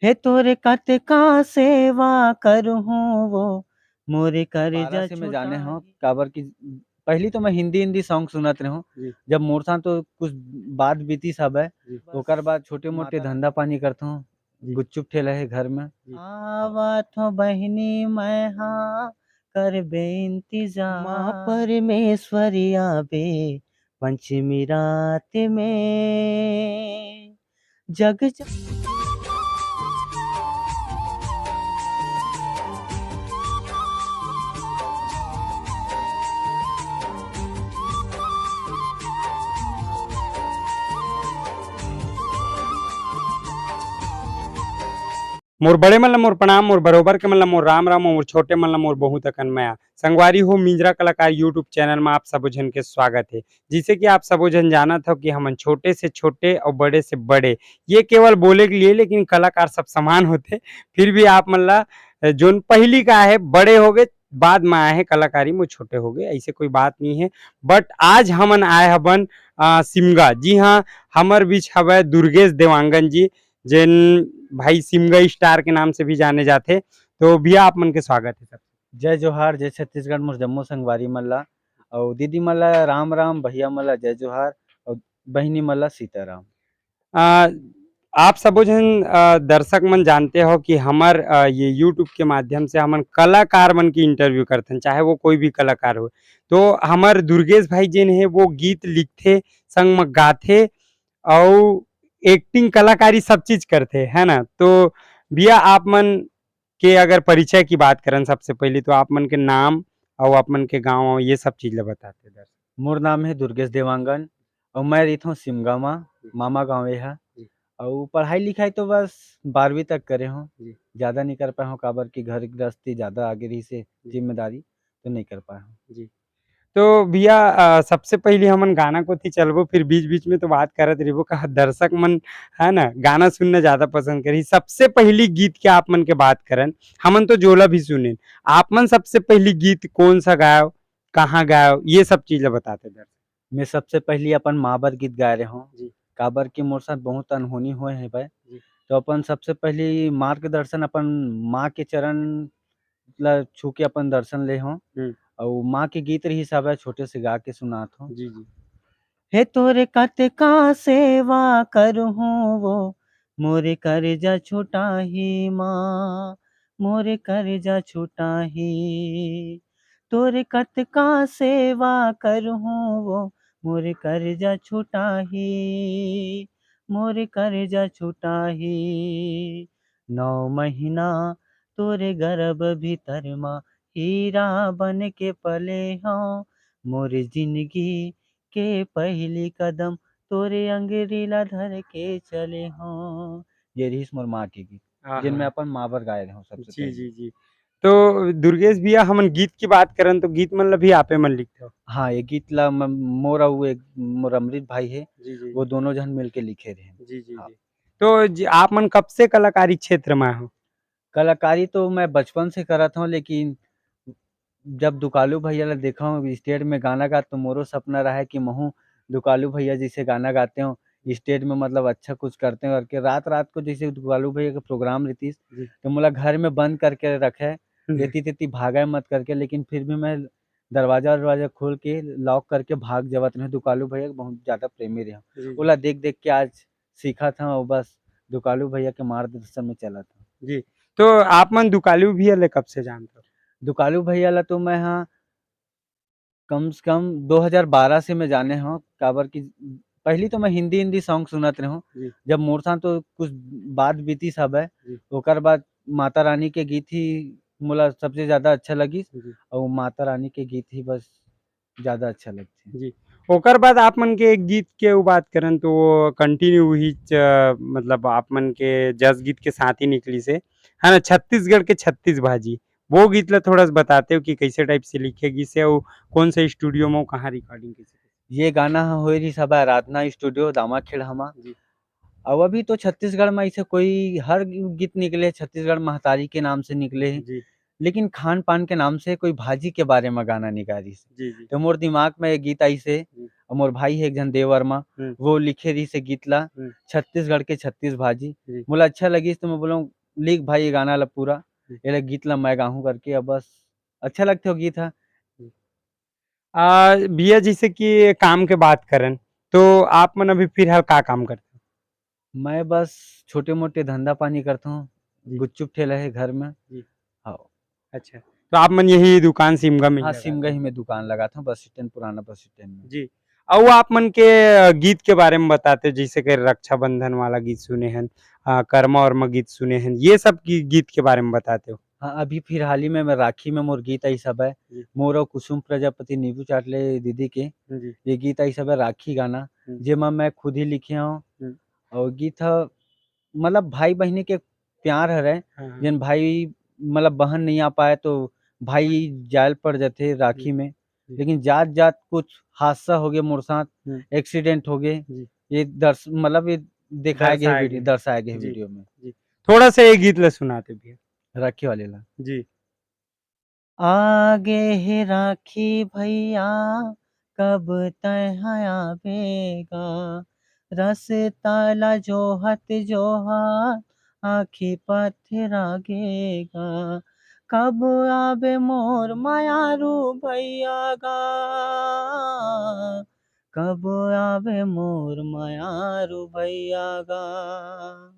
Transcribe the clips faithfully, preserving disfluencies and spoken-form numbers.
हे तोरे कतका सेवा करहूँ वो, मोरे करजा बारह से मैं जाने हूँ, छुटाही। काबर कि पहली तो मैं हिंदी, हिंदी सॉन्ग सुनत रहूँ। जी। जब मोर साथ तो कुछ बात बीती सब है, जी। ओकर बाद छोटे मोटे माता धंधा पानी करत हूँ, जी। गुपचुप ठेला है घर में। जी। आवत हूँ बहिनी मैं हा, करबे इंतजार। माँ परमेश्वरी आबे पंचमी रात में, जग जग मोर बड़े मन ला मोर प्रणाम, मोर बरोबर के मन ला मोर राम राम, मोर छोटे मन ला मोर बहुत अकन मया। संगवारी हो, मिंजरा कलाकार YouTube चैनल में आप सबो झन के स्वागत है। जैसे कि आप सबो झन जानत हो कि हमन छोटे से छोटे और बड़े से बड़े, ये केवल बोले के लिए, लेकिन कलाकार सब समान होते। फिर भी आप मन ला, अ, जोन पहली का है, बड़े हो गए, बाद में आए हैं कलाकारी में, छोटे हो गए, ऐसे कोई बात नहीं है। But आज हमन आए हबन, अ, सिमगा। जी हाँ, हमर बीच हवय दुर्गेश देवांगन जी, जेन भाई सिमगा स्टार के नाम से भी जाने जाते। तो भैया, आप मन के स्वागत है सर। जय जोहार, जय छत्तीसगढ़ मोर जम्मो संगवारी मन ला, अउ दीदी मन ला राम राम, भैया मन ला जय जोहार, अउ बहिनी मन ला सीताराम। अ, आप सबो झन, अ, दर्शक मन जानते हो कि हमर, अ, ये YouTube के माध्यम से हमन कलाकार मन के इंटरव्यू करथन, चाहे वो कोई भी कलाकार हो। तो हमर दुर्गेश भाई जेन हे, वो गीत लिखथे, संग म गाथे, अउ एक्टिंग, कलाकारी सब चीज करथे, है ना? तो भैया, आप मन के अगर परिचय की बात करन सबसे पहली, तो आप मन के नाम अउ आप मन के गाँव, ये सब चीज ला बताते दर्शक। मोर नाम है दुर्गेश देवांगन अउ मैं रहिथों सिमगा मा, जी। मामा गाँव ये हा। जी। अउ पढ़ाई लिखाई तो बस बारहवीं तक करे हूँ, जी। ज्यादा नहीं कर पाए हूँ, काबर की घर गृहस्थी ज्यादा आगे रही से जी। जिम्मेदारी, तो नहीं कर पाए हूँ। जी। तो भैया, अ, सबसे पहली हमन गाना कोती चलबो, फिर बीच-बीच में तो बात करत रहिबो, का दर्शक मन, है ना, गाना सुनना ज्यादा पसंद करही। सबसे पहली गीत के आप मन के बात करन, हमन तो जोला भी सुनेन, आप मन सबसे पहली गीत कौन सा गायव, कहाँ गायव, ये सब चीज ला बताते दर्शक। मैं सबसे पहली अपन माँ बर गीत गाए रहे हूँ, जी। काबर कि मोर साथ बहुत अनहोनी होए है भाई, जी। तो अपन सबसे पहली मार्गदर्शन अपन माँ के चरण ला छू के अपन दर्शन ले हों। हम्म। अउ माँ के गीत रहिस हवय, छोटे से गा के सुनात हों। जी, जी। हे तोरे कतका सेवा करहूँ वो, मोरे करजा छुटाही माँ, मोरे करजा छुटाही। तोरे कतका सेवा करहूँ वो, मोरे करजा छुटाही, मोरे करजा छुटाही। नौ महीना तोरे गरभ भीतर मा हीरा बन के पले हौं, मोर जिनगी के पहिली कदम तोरे अंगरी ला धर के चले हौं। ये रहिस मोर माँ के गीत, आहा। जेन मैं अपन माँ बर गाए रहे हूँ सबसे जी, पहले। जी, जी। तो दुर्गेश भैया, हमन गीत की बात करन तो गीत मन ला भी आपे मन लिखते हो? हाँ, ये गीत ला मैं, मोर अउ एक मोर अमृत भाई है, जी, जी। वो दोनों झन मिलके लिखे रहे। जी, जी, हाँ। जी। तो जी, आप मन कब से कलाकारी क्षेत्र में हो? कलाकारी तो मैं बचपन से करत हूँ, लेकिन जब दुकालू भैया ला देखा हूँ stage में गाना गात, तो मोरो सपना रहा है कि महू दुकालू भैया जैसे गाना गाते हो, stage में मतलब अच्छा कुछ करते हो करके। रात रात को जैसे दुकालू भैया का प्रोग्राम रहतीस, जी। तो मोला घर में बंद करके रखे, हम्म। एती तेती भागे मत करके, लेकिन फिर भी मैं दरवाजा वरवाजा खोल के लॉक करके भाग जावत रहे। दुकालू भैया के बहुत ज्यादा प्रेमी रहे, जी। ओला देख देख के आज सीखत हूँ, अउ बस दुकालू भैया के मार्गदर्शन में चलत हूँ। जी, तो आप मन दुकालू भैया ले कब से जानते हो? दुकालू भैया ला तो मैं, हाँ, कम से कम दो हज़ार बारह से मैं जाने हूँ, काबर कि पहली तो मैं हिंदी, हिंदी song सुनत रहूँ। जी। जब मोर साथ तो कुछ बात बीती सब है, जी। ओकर बाद माता रानी के गीत ही मोला सबसे ज्यादा अच्छा लगिस, जी। अउ माता रानी के गीत ही बस ज्यादा अच्छा लगथे। जी। ओकर बाद आप मन के एक गीत के उ बात करन, तो वो continue ही च-, मतलब आप मन के जस गीत के साथ ही निकलिस हे, है ना, छत्तीसगढ़ के छत्तीस भाजी। वो गीत ला थोड़ा सा बताते हो कि कैसे type से लिखे गिस हे अउ कौन से studio में, कहाँ recording कैसे? ये गाना ह होए रहिस हवय आराधना studio दामाखेड़ा मा। जी। अउ अभी तो छत्तीसगढ़ में ऐसे कोई हर गीत निकले, छत्तीसगढ़ महतारी के नाम से निकले हे। जी। लेकिन खान पान के नाम से कोई भाजी के बारे में गाना निकालिस। जी, जी। तो मोर दिमाग में ये गीत आइस हे, जी। और मोर भाई हे एक झन देवर मा, हम्म। वो लिखे रहिस हे गीत ला, हम्म। छत्तीसगढ़ के छत्तीस भाजी। जी। मोला अच्छा लगिस तो मैं बोलूँ, "लिख भाई ये गाना ला पूरा, हम्म। ये ला गीत ला मैं गाहूँ," करके। अब बस अच्छा लगथे वो गीत ह। जी। आ, भैया, जैसे कि काम के बात करन, तो आप मन अभी फिलहाल का काम करते हो? मैं बस छोटे-मोटे धंधा पानी करथों, जी। गुपचुप ठेला हे घर में। जी। हाँ। अच्छा, तो आप मन यही दुकान सिमगा में ही हाँ, लगा सिमगा दे? ही में दुकान लगाथों, बस स्टैंड, पुराना बस स्टैंड में। जी, अउ आप मन के, अ, गीत के बारे में बताते, जैसे कि रक्षाबंधन वाला गीत सुने हन, अ, करमा वरमा गीत सुने हन, ये सब गी-, गीत के बारे में बताते हो? हाँ, अभी फिलहाल ही में मैं राखी में मोर गीत आई सब है, जी। मोर अउ कुसुम प्रजापति नींबू चाट ले दीदी के, जी। ये गीत आई सब है राखी गाना, हम्म। जेमा मैं खुद ही लिखे हूँ। हम्म। और गीत ह, मतलब भाई बहिनी के प्यार हरे, हाँ, हाँ। जेन भाई मतलब बहन नहीं आ पाए तो भाई जायल पड़ जाथे राखी जी। में, जी। लेकिन जात जात कुछ हादसा हो गया मोर साथ, हम्म। एक्सीडेंट हो गए, जी। ये दर्श-, मतलब ये दिखाया गया दर्शाया वीडियो, गया। दर्शाया गया जी। वीडियो में। जी। थोड़ा सा ये गीत ला सुनाते भैया। राखी वाले ला। जी। आगे हे राखी भैया, कब तैं ह आबे गा? रस्ता ला जोहत जोहत आँखी पथरा गे गा। कब आबे मोर मयारू भैया गा? कब आबे मोर मयारू भैया गा?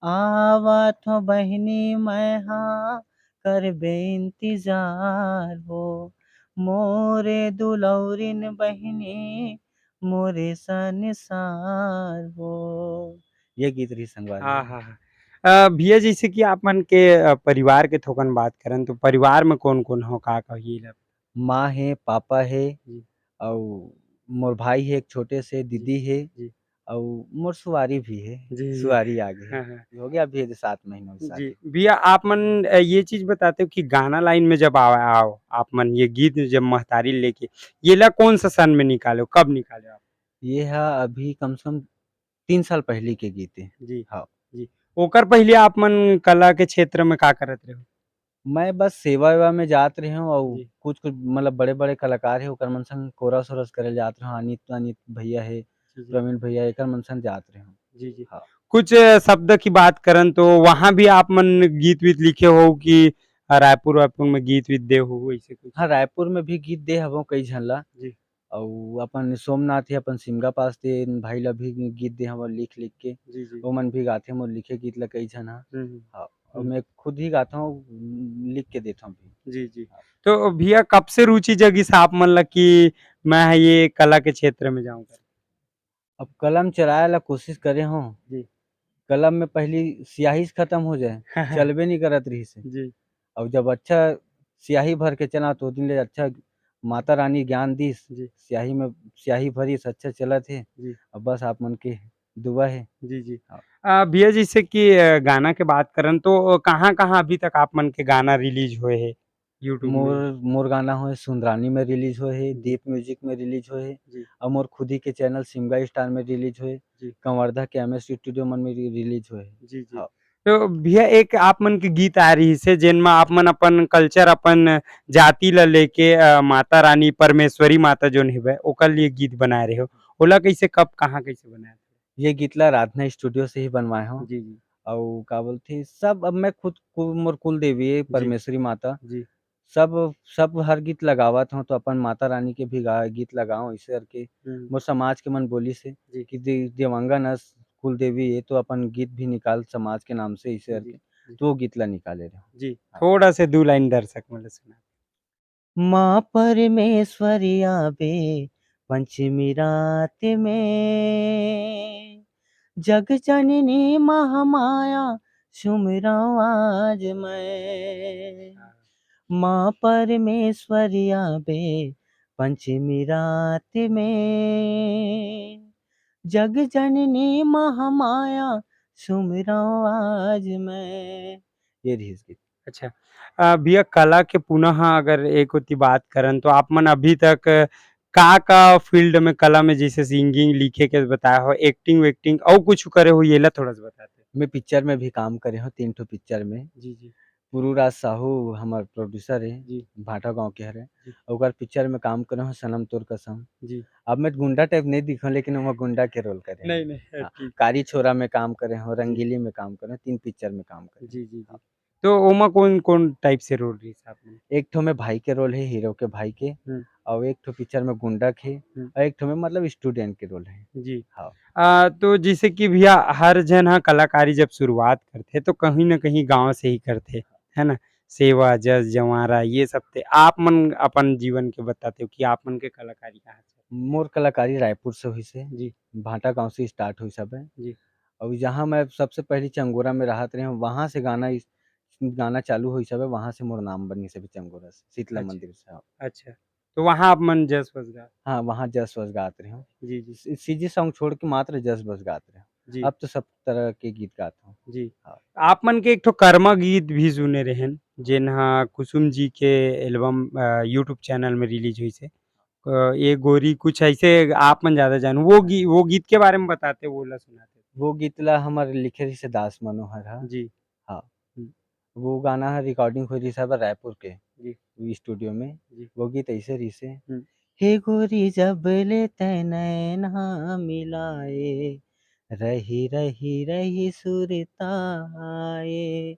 आवत हो बहिनी मैं हा, करबे इंतजार हो, मोरे दुलौरिन बहिनी, मोरे संसार हो। ये गीत रही संगवारी। हाँ, हाँ, हाँ। अ, भैया, जैसे कि आप मन के, अ, परिवार के थोकन बात करन, तो परिवार में कौन-कौन हो, का-का हो, ये ला? माँ हे, पापा हे, जी। अउ मोर भाई हे एक छोटे से, जी। दीदी हे, जी। अउ मोर सुवारी भी हे, जी, जी। सुवारी आ गे हे। हाँ, हाँ। हो गया अभी ये सात महीना शादी। जी। भैया, आप मन, अ, ये चीज बताते हो कि गाना लाइन में जब आवा-, आओ आप मन, ये गीत जब महतारी लेके, ये ला कौन सा सन में निकाले हो, कब निकाले हो आप? ये हा अभी कम से कम तीन साल पहली के गीत हे। जी। हाँ। जी। ओकर पहले आप मन कला के क्षेत्र में का करत रहे हो? मैं बस सेवा-वेवा में जात रहे हूँ अउ जी। कुछ-कुछ मतलब बड़े-बड़े कलाकार हे, ओकर मन संग कोरस-वोरस करे जात रहे हूँ। अनित, अनित भैया हे, जी, जी। प्रवीण भैया, एकर मन संग जात रहे हूँ। जी, जी। हाँ। कुछ, अ, शब्द की बात करन तो वहाँ भी आप मन गीत-वीत लिखे हो कि, अ, रायपुर-वायपुर में गीत-वीत दे हो, ऐसे कुछ? हाँ, रायपुर में भी गीत दे हवों कई झन ला। जी। अउ अपन सोमनाथ हे, अपन सिमगा पास ते भाई ला भी गीत दे हवं लिख-लिख के। जी, जी। ओमन भी गाथे मोर लिखे गीत ला कई झन ह। हम्म, हम्म। हाँ, अउ हम्म। मैं खुद ही गाता हूँ, लिख के देता हूँ भी। जी, जी। हाँ। तो भैया, कब से रुचि जगिस आप मन ला कि मैं ह ये कला के क्षेत्र में जाऊँ कर? अब कलम चलाए ला कोशिश करे हूँ। जी। कलम में पहली स्याही से खत्म हो जाए, चलबे नहीं करत रहिस हे। जी। अउ जब अच्छा स्याही भर के चला, तो ओ दिन ले अच्छा माता रानी ज्ञान दिस, जी। स्याही में स्याही भरिस, अच्छा चलत हे। जी। अब बस आप मन के दुआ हे। जी, जी। हाँ। अ, भैया, जैसे कि, अ, गाना के बात करन, तो कहाँ-कहाँ अभी तक आप मन के गाना रिलीज होए हे YouTube में? मोर, मोर गाना होए सुंदरानी में रिलीज होए हे, जी। दीप म्यूजिक में रिलीज होए हे, जी। अउ मोर खुद ही के चैनल सिमगा स्टार में रिलीज होए, जी। कंवरधा के एमएस स्टूडियो मन में रि-, रिलीज होए हे। जी, जी। हाँ। तो भैया, एक आप मन के गीत आ रहिस हे, जेन म आप मन अपन कल्चर, अपन जाति ल लेके, अ, माता रानी, परमेश्वरी माता जोन हेवय, ओकर लिए गीत बनाए रहे हो, ओला कैसे, कब, कहाँ, कैसे बनाए? ये गीत ला राधना स्टूडियो से ही बनवाए हो। जी, जी। अउ का बोलथे, सब अब मैं खुद कु-, मोर कुल देवी है जी। परमेश्वरी माता। जी। सब, सब हर गीत लगावत हूँ, तो अपन माता रानी के भी गा-, गीत लगाओ, इसे करके हम्म। मोर समाज के मन बोलिस हे जी। कि दे-, देवांगन अस कुल देवी है, तो अपन गीत भी निकाल समाज के नाम से, इसे जी, करके। जी। तो वो गीत ला निकाले रहे। जी, हाँ। थोड़ा से दू लाइन दर्शक मन ला सुना। माँ परमेश्वरी आबे पंचमी रात में, जग जननी महामाया सुमिरंव आज मैं। माँ परमेश्वरी आबे पंचमी रात में, जग जननी महामाया सुमिरंव आज मैं। ये रहिस गीत। अच्छा। अ, भैया, कला के पुनः अगर एक ओती बात करन, तो आप मन अभी तक का-का फील्ड में, कला में, जैसे सिंगिंग, लिखे के बताए हो, एक्टिंग वेक्टिंग, अउ कुछ करे हो, ये ला थोड़ा सा बताते। मैं पिक्चर में भी काम करे हूँ, तीन ठो पिक्चर में। जी, जी। गुरुराज साहू हमर producer हे, जी। भाटा गाँव के हरे। जी। ओकर पिक्चर में काम करे हों, सनम तोर कसम। जी। अब मैं गुंडा type नहीं दिखों, लेकिन ओमा गुंडा के role करे हों। नहीं, नहीं, हाँ, ठीक। कारी छोरा में काम करे हों, हम्म। रंगीली में काम करे हों, तीन पिक्चर में काम करे हों। जी, जी, जी। हाँ। तो ओमा कौन, कौन type से role रहिस आप मन? एक ठो में भाई के role हे, हीरो के भाई के, हम्म। और एक ठो पिक्चर में गुंडा के, हम्म। और एक ठो में मतलब student के role हे। जी। हाँ। आ, तो जैसे कि भैया, हर झन ह कलाकारी जब शुरुआत करथे, तो कहीं ना कहीं गांव से ही करथे, है ना? सेवा, जस, जंवारा, ये सब थे। आप मन अपन जीवन के बताते हो कि आप मन के कलाकारी कहाँ से? मोर कलाकारी रायपुर से होइस हे। जी। भाटा गांव से start होइस हवे। जी। और जहाँ मैं सबसे पहली चंगोरा में रहत रहे हूँ, वहाँ से गाना इस, गाना चालू होइस हवे, वहाँ से मोर नाम बनिस हवे चंगोरा से, शीतला अच्छा। मंदिर से। हाँ। अच्छा। तो वहाँ आप मन जस बस गात? हाँ, वहाँ जस बस गात रहे हूँ। जी, जी। सी-, CG song छोड़ के मात्र जस बस गात रहे हूँ। जी। अब तो सब तरह के गीत गात हूँ। जी। हाँ। आप मन के एक ठो कर्मा गीत भी सुने रहेन, जेन ह कुसुम जी के album, अ, YouTube channel में release होइस हे। अ, ये गोरी कुछ ऐसे आप मन ज्यादा जानू, वो गी-, वो गीत के बारे में बताते, वो ला सुनाते। वो गीत ला हमर लिखे रहिस हे दास मनोहर ह। जी। हाँ। हम्म। वो गाना ह recording होए रहिस हे रायपुर के जी। studio में। जी। वो गीत ऐसे रहिस हे, हम्म। हे गोरी जब ले तै नैना मिलाए, रही रही रही सुरता आए,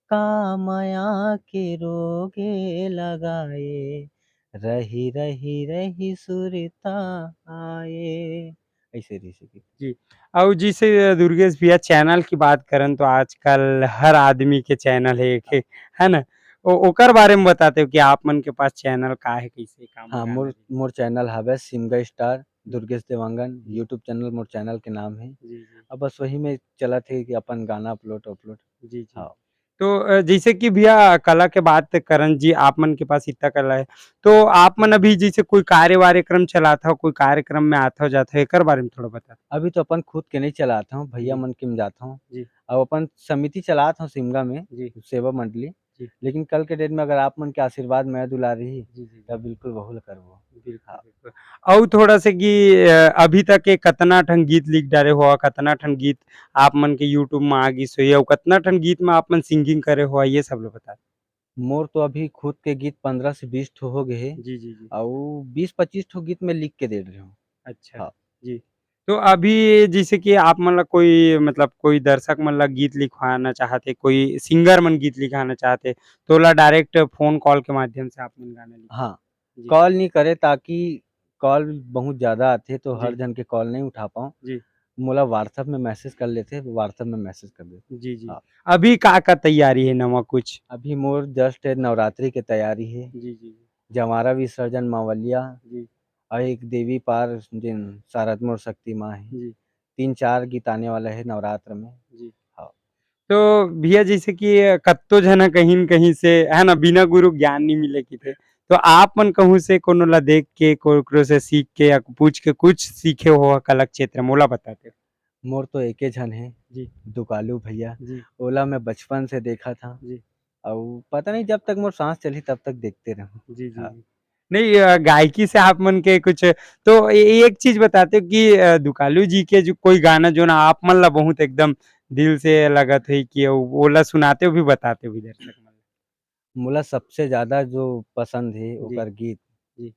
का मया के रोगे लगाए, रही रही रही सुरता आए। ऐसे रहिस हे। जी। अउ जैसे दुर्गेश भैया channel की बात करन तो आजकल हर आदमी के channel हे एक, हाँ। है ना? ओ-, ओकर बारे में बताते हो कि आप मन के पास channel का हे, कैसे काम हाँ, करना मोर, हे? मोर channel हवे सिमगा star, हम्म। दुर्गेश देवांगन, हम्म। YouTube channel मोर channel के नाम हे। जी, जी। अब बस वही में चलत हे कि अपन गाना upload, upload। जी, जी। हाँ। तो, अ, जैसे कि भैया कला के बात करन जी, आप मन के पास इतना कला हे, तो आप मन अभी जैसे कोई कार्य वार्यक्रम चलात हो, कोई कार्यक्रम में आत हो जात हो, एकर बारे में थोड़ा बता। अभी तो अपन खुद के नहीं चलात हो, भैया हम्म। मन के में जात हो। जी। अब अपन समिति चलात हो सिमगा में, जी। सेवा मंडली। जी। लेकिन कल के date में अगर आप मन के आशीर्वाद, मया दुलार रही, जी, जी, जी। तब बिल्कुल वहू ला करबो। बिल्कुल, हाँ। बिल्कुल। अउ थोड़ा से कि, अ, अभी तक के कतना ठन गीत लिख डारे हो, कतना ठन गीत आप मन के YouTube में आ गिस होही, अउ कतना ठन गीत में आप मन singing करे हो, ये सब ला बता। मोर तो अभी खुद के गीत पन्द्रह से बीस ठो हो गए हे। जी, जी, जी। अउ बीस पच्चीस ठो गीत में लिख के दे रहे हो। अच्छा। हाँ। जी। तो अभी जैसे कि आप मन ला कोई, मतलब कोई दर्शक मन ला गीत लिखवाना चाहते, कोई singer मन गीत लिखाना चाहते, तो ओला direct phone call के माध्यम से आप मन गाना लिख हाँ। जी। Call नहीं करे ताकि call बहुत ज्यादा आथे तो हर जी। जन के call नहीं उठा पाऊँ। जी। मोला WhatsApp में message कर लेथे, WhatsApp में message कर देथे। जी, जी। हाँ। अभी का, का तैयारी हे नवा कुछ? अभी मोर just नवरात्रि के तैयारी हे। जी, जी, जी। जंवारा विसर्जन मावलिया जी। अउ एक देवी पार जेन शारद मोर शक्ति माँ हे। जी। तीन चार गीत आने वाला हे नवरात्र में। जी। हाँ। तो भैया जैसे कि कत्तो झन ह कहीं न कहीं से, है ना, बिना गुरु ज्ञान नहीं मिले किथे, तो आप मन कहूँ से कोनो ला देख के, को-, कोकरो से सीख के या पूछ के कुछ सीखे हो कला क्षेत्र में, ओला बताते? मोर तो एके झन हे, जी। दुकालू भैया। जी। ओला मैं बचपन से देखत हँव। जी। अउ पता नहीं जब तक मोर सांस चलही तब तक देखते रहूँ। जी, जी, हाँ। जी। नहीं, अ, गायकी से आप मन के कुछ, तो ए-, एक चीज बताते हो कि, अ, दुकालू जी के जो कोई गाना जो ना आप मन ला बहुत एकदम दिल से लगत हे कि वो, ओला सुनाते हो भी, बताते हो भी दर्शक मन ला? मोला सबसे ज्यादा जो पसंद हे जी। ओकर गीत, जी।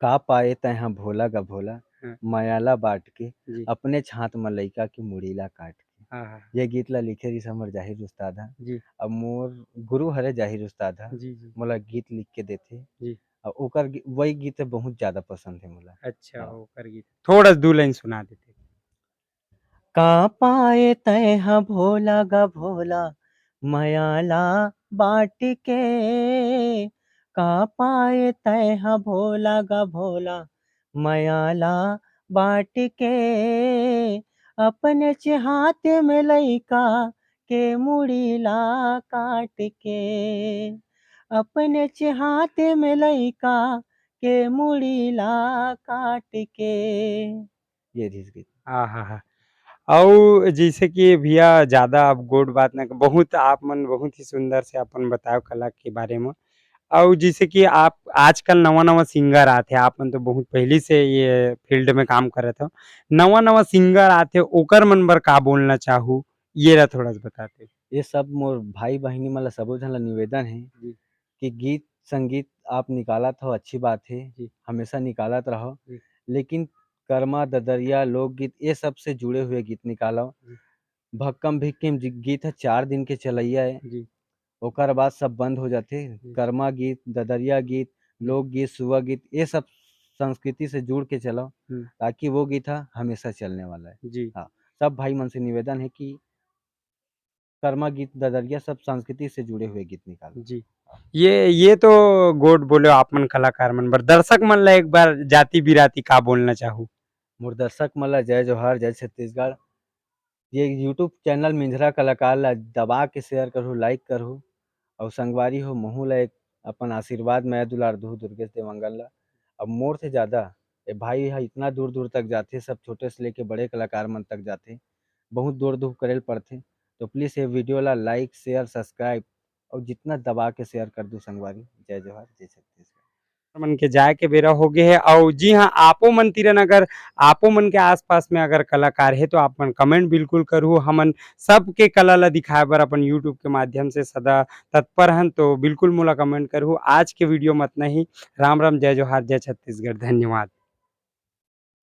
का पाए तैं हा भोला गा भोला, हाँ। मया ला बाँट के, जी। अपनेच हाथ म लइका के मुड़ी ला काट के। हाँ, हाँ, हाँ। ये गीत ला लिखे रिहिस हमर जाहिर उस्ताद ह। जी। अब मोर गुरु हरे जाहिर उस्ताद ह, जी, जी। मोला गीत लिख के देथे। जी। अउ ओकर गी-, वही गीत ह बहुत ज्यादा पसंद हे मोला। अच्छा, हाँ। ओकर गीत। थोड़ा दू लाइन सुना देते। का पाए तैं ह भोला गा भोला, मया ला बाँट के। का पाए तैं ह भोला गा भोला, मया ला बाँट के। अपनेच हाथ में लइका के मुड़ी ला काट के। अपनेच हाथ में लइका के मुड़ी ला काट के। ये रिहिस गीत। आहाहा। अउ जैसे कि भैया, ज्यादा अब गोठ बात ना, बहुत आप मन बहुत ही सुंदर से अपन बताव कला के बारे में। अउ जैसे कि आप आजकल नवा-नवा singer आथे, आप मन तो बहुत पहली से ये field में काम करत हो, नवा-नवा singer आथे, ओकर मन बर का बोलना चाहू, ये ला थोड़ा सा बताते। ये सब मोर भाई बहिनी मन ला, सबो झन ला निवेदन हे जी। कि गीत संगीत आप निकालत हो, अच्छी बात हे, जी। हमेशा निकालत रहो, जी। लेकिन करमा, ददरिया, लोकगीत, ये सब से जुड़े हुए गीत निकालो। जी। भक्कम भिक्किम जी-, गीत ह चार दिन के चलैया है, जी। ओकर बाद सब बंद हो जाथे। जी। करमा गीत, ददरिया गीत, लोकगीत, सुआ गीत, ये सब संस्कृति से जुड़ के चलो, हम्म। ताकि वो गीत ह हमेशा चलने वाला है। जी। हाँ, सब भाई मन से निवेदन है कि करमा गीत, ददरिया, सब संस्कृति से जुड़े हुए गीत निकालो। जी। ये, ये तो गोठ बोले आप मन कलाकार मन बर। दर्शक मन ला एक बार जाति बिराती का बोलना चाहू? मोर दर्शक मन ला जय जोहार, जय छत्तीसगढ़। ये YouTube चैनल मिंझरा कलाकार ला दबा के share करहू, like करहू, अउ संगवारी हो, महू ला एक अपन आशीर्वाद, मया दुलार दुहू दुर्गेश देवांगन ला। अब मोर से ज़्यादा ये भाई ह इतना दूर-दूर तक जाथे, सब छोटे से लेके बड़े कलाकार मन तक जाथे, बहुत दौड़ धूप करे ल पड़थे। तो please ये video ला like, share, subscribe अउ जितना दबा के share कर दू संगवारी। जय जोहार, जय छत्तीसगढ़। मन के जाए के बेरा हो गे हे। अउ जी हाँ, आपो मन तीरन अगर आपो मन के आसपास में अगर कलाकार हे तो आप मन comment बिल्कुल करहू। हमन सबके कला ला दिखाए बर अपन YouTube के माध्यम से सदा तत्पर हन, तो बिल्कुल मोला comment करहू। आज के video में अतना ही। राम राम, जय जोहार, जय छत्तीसगढ़, धन्यवाद।